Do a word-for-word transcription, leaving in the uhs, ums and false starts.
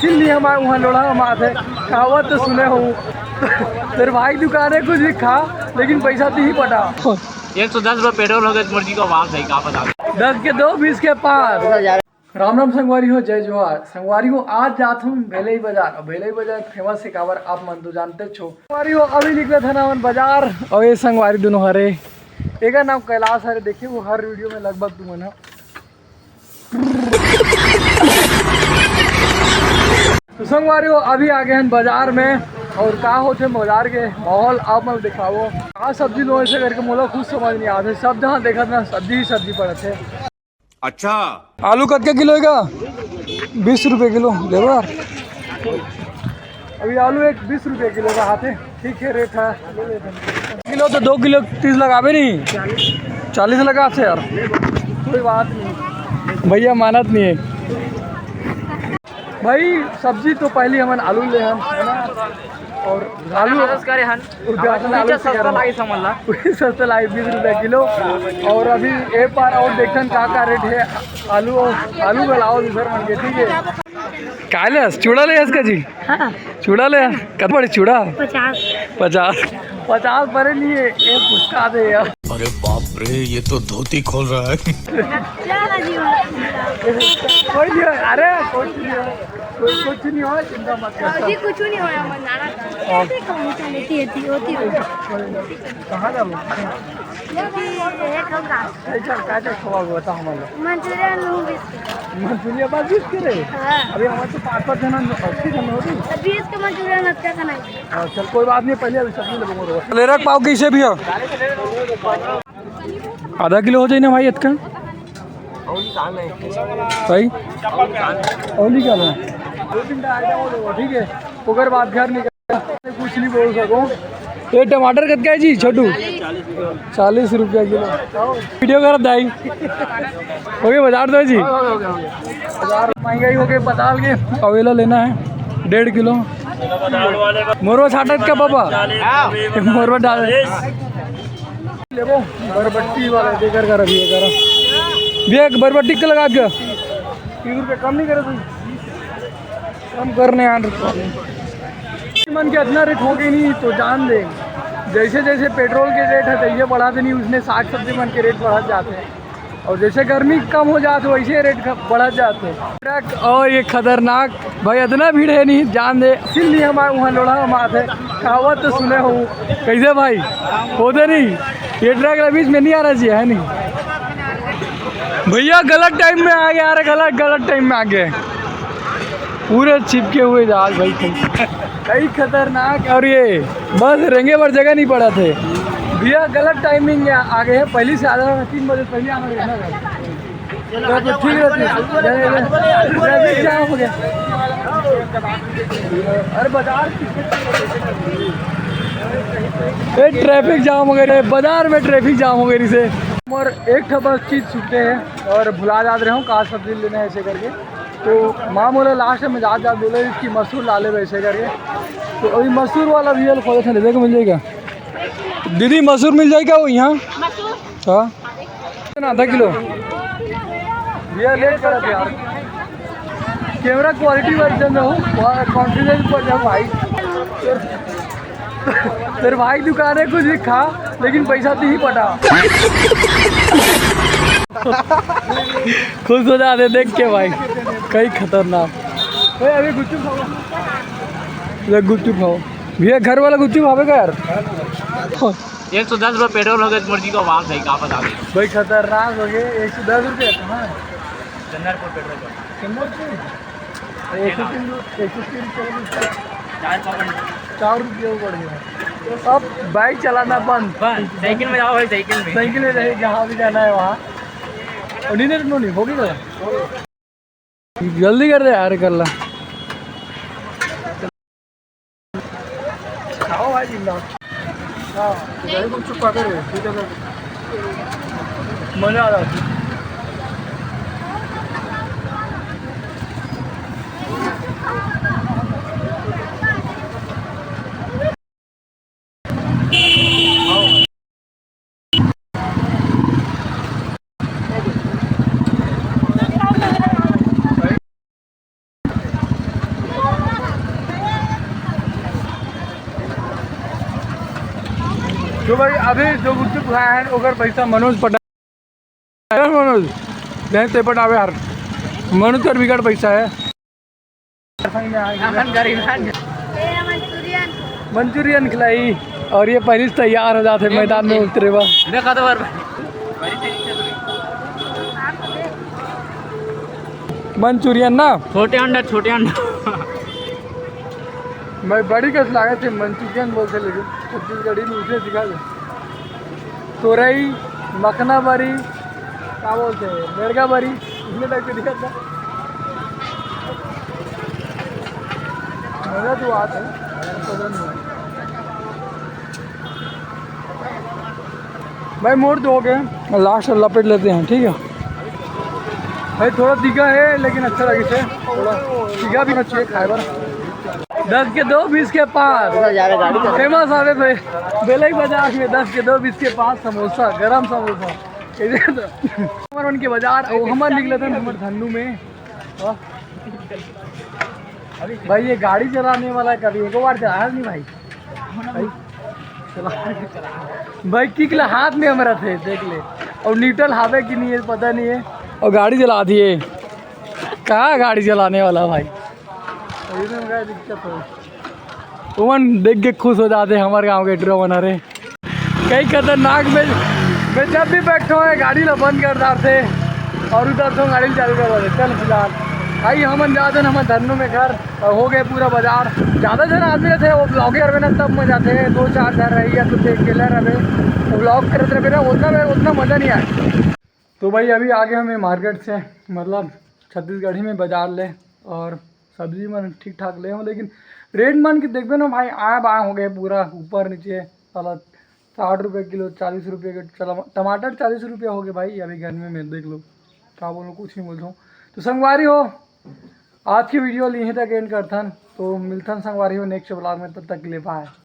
इसीलिए हमारे वहाँ लोढ़ा मारथे, कहावत तो सुने हो। तेरे भाई दुकान है, कुछ भी खा, लेकिन पैसा दी ही पटा। एक सौ दस रुपये पेट्रोल हो गए, मुर्गी को आवाज है, क्या पता। दस के दो, बीस के पाँच। राम राम संगवारी हो, जय जोहार। संगवारी हो, आज जात हूँ भेलई बाजार। अब भेलई बाजार फेमस है काबर, आप मन तो जानते छो। संगवारी हो, अभी निकले थे ना हमन बाजार, और ये संगवारी दोनों हरे, एक नाम कैलाश हरे। देखिए वो हर वीडियो में लगभग तुमन ह। तो संगवारी हो, अभी आ गए हैं बाजार में, और का होथे बाजार के माहौल आप मन दिखाओ। का सब्जी लो ऐसे करके मोला खुद समझ नहीं आते, सब जहाँ देखत ना सब्जी ही सब्जी पड़त है। अच्छा। आलू कतका किलो हे गा? बीस रुपये किलो। लेबो यार। अभी आलू एक बीस रुपये किलो का हाथे। ठीक है, रेट है। किलो तो दो किलो तीस लगाबे नहीं, चालीस लगाथे यार। कोई बात नहीं, भैया मानत नहीं है। भाई, सब्जी तो पहले हमन आलू ले हन, है ना? और आलू करे हन। उद्घाटन आलू से सस्ता करा। लाइस हमन ला। वही सस्ता लाइस, बीस रुपया किलो। और अभी ए पार और देखन का का रेट है आलू, आलू वाला और इधर मन के, ठीक है। का ले हस? चूड़ा ले हस का जी? हाँ। चूड़ा ले हस? कत पड़े चूड़ा? पचास। पचास। पचास पड़े नहीं है, ये पुचका दे यार। अरे बाप रे, ये तो धोती खोल रहा है। कोई नहीं है, अरे कुछ नहीं है, कोई कुछ नहीं हो, चिंता मत कर। जी, कुछ नहीं होया, मन जाना था। हाँ। ऐसे कम होता है, लेती, लेती, होती, होती। कहाँ जाबो? ये भी एक हम रास्ता। ऐसा, कैसे खवाबो, बता हमन ला। Manchurian noodles. मंचूरियन बस बीस के रे? हाँ। अरे, हमन तो पाँच, पाँच जन, अस्सी जन हो गए। तो बीस के मंचूरियन अच्छा खाना है। हाँ, चल, कोई बात नहीं, पहले अभी सब्जी लेबो, मोर। कलेरा के पाव कैसे भैया? आधा किलो हो जाए ना भाई, इतना। भाई, और निकालो। दो तीन टा आइटम और दो, ठीक है। ओकर बाद घर निकल, कुछ नहीं बोल सको। ये टमाटर कतका है जी, छोटू? चालीस रुपया किलो। वीडियो करत दाई। हो गए बाजार तो जी। बाजार महंगाई हो गई, पताल के। अवेला लेना है डेढ़ किलो। मोरवा छाटत का पापा? मोरवा डाल। लेबो बरबट्टी वाला, देकर कर अभी ये करा। भैया, एक बरबट्टी के लगा के। तीस रुपये कम नहीं करे तू? कम करने यार। मन के इतना रेट हो गई नहीं तो जान दे। जैसे जैसे पेट्रोल के रेट है, जैसे बढ़ाते नहीं, उसने साग सब्जी मन के रेट बढ़त जाते हैं। और जैसे गर्मी कम हो जात, वैसे रेट ख-, बढ़त जात हे। ट्रक और ये खतरनाक भाई, इतना भीड़ है नहीं, जान दे। इसीलिए हमारे वहाँ लोढ़ा मारथे, कहावत तो सुने हो। कैसे भाई, होते नहीं, ये ट्रक के बीच में नहीं आना चाहिए, है नहीं? भैया गलत टाइम में आ गया, अरे गलत, गलत टाइम में आ गए। पूरे चिपके हुए जहाज भाई, कई खतरनाक। और ये बस रेंगे बर जगह नहीं पड़त हे। भैया गलत टाइमिंग में आ गए हैं, पहले से आधा घंटा, तीन बजे पहले आना रहना था। तो, तो ठीक रहती है। ट्रैफिक जाम हो गया। अरे बाजार, ए, ट्रैफिक जाम हो गया रे, बाजार में ट्रैफिक जाम हो गया रे से। और एक ठो बस चीज छूटे है और भुला जात रहे हूँ, का सब्जी लेना है ऐसे करके। तो माँ मोला लास्ट में जात जात बोले कि मसूर ला ले वैसे करके। तो अभी मसूर वाला भैया खोजत हे, देखे मिल जाएगा। दीदी, मसूर मिल जाएगा वो यहाँ? मसूर? हाँ। ना, आधा किलो। भैया लेट करत यार। कैमरा क्वालिटी वर्जन में हूँ, कॉन्फिडेंस पर जाओ भाई। तेरे भाई दुकान है, कुछ भी खा, लेकिन पैसा तो ही पटा। खुश हो जाते देख के भाई, कई खतरनाक। ए, अभी गुपचुप खाओ। ले गुपचुप खाओ। भैया, घर वाला गुपचुप खावे का यार? एक सौ दस रुपये पेट्रोल हो गए, मुर्गी को आवाज है, क्या पता। भाई, खतरनाक हो गए, एक सौ दस रुपये। कहाँ है? Chandarpur petrol pump. चंदरपुर? एक सौ तीन रु-, एक सौ तीन रुपये। चार सौ बढ़ गया। चार रुपये बढ़ गया। अब बाइक चलाना बंद। बंद। साइकिल में जाओ भाई, साइकिल में। साइकिल में जाइए, जहाँ भी जाना है वहाँ। और नहीं, नहीं, नहीं, हो गया। जल्दी कर दे यार, कर ला। खाओ भाई, जिंदा। हाँ, यही कुछ चुपा करो, ठीक है सर। मजा आ रहा है। तो भाई, अभी जो गुपचुप खाया है, ओकर पैसा मनोज पटा, मनोज, जय से पटावे यार, मनोज कर बिगड़ पैसा है। मंचूरियन खिलाई और ये पहले से तैयार हो जाते मैदान में उतरे बा। देखा तो बार मंचूरियन ना। छोटे अंडा, छोटे अंडा। मैं बड़ी कस लागे थे, मंचूरियन बोलते, लेकिन छत्तीसगढ़ी में उसे सिखा दे। तोरई, मखना बरी, क्या बोलते हैं, मेड़गा बरी, इसमें टाइप के दिखा था। मजा तो आता है, पता नहीं। भाई, मोड़ दो हो गए, लास्ट लपेट लेते हैं, ठीक है भाई। थोड़ा तीखा है, लेकिन अच्छा लगे थे, थोड़ा तीखा भी होना चाहिए खाए पर। दस के दो, बीस के पाँच। फेमस आवे भाई, बेलई बाजार में दस के दो, बीस के पाँच समोसा, गरम समोसा। नंबर वन के बाजार, वो हमारे निकले थे नंबर धन्नू में। वाह। भाई, ये गाड़ी चलाने वाला कभी एक बार चलाया नहीं भाई। भाई, चला। भाई, किक ला हाथ में हमारा थे, देख ले। और न्यूट्रल हावे कि नहीं है, पता नहीं है। और गाड़ी चला दिए। कहाँ गाड़ी चलाने वाला भाई? ये तो मेरा दिक्कत है। ओमन देख के खुश हो जाते हैं हमारे गांव के टूरा बना रहे। कई खतरनाक में, मैं जब भी बैठो है गाड़ी ला बंद कर डारते और उधर से गाड़ी चालू कर देते। चल फिलहाल भाई, हमन जाते हैं हमारे धन्नू में घर, और हो गए पूरा बाजार। ज़्यादा जन आदमी रहते हैं, वो ब्लॉगर में ना तब मजा आते हैं, दो चार जन रही या तो अकेला रहे, तो ब्लॉग करते रहे ना, उतना उतना मज़ा नहीं आया। तो भाई, अभी आगे हमें मार्केट से, मतलब छत्तीसगढ़ी में बाजार ले, और सब्जी मन ठीक ठाक ले हो, लेकिन रेट मन के देखबे ना भाई, आए बाए हो गए पूरा ऊपर नीचे। साला साठ रुपये किलो, चालीस रुपये के चला, टमाटर चालीस रुपये हो गए भाई अभी गर्मी में, देख लो। क्या बोलूँ, कुछ नहीं बोलता हूँ। तो संगवारी हो, आज की वीडियो यहीं तक एंड करथन, तो मिलथन संगवारी हो नेक्स्ट ब्लॉग में, तब तक के लिए बाय।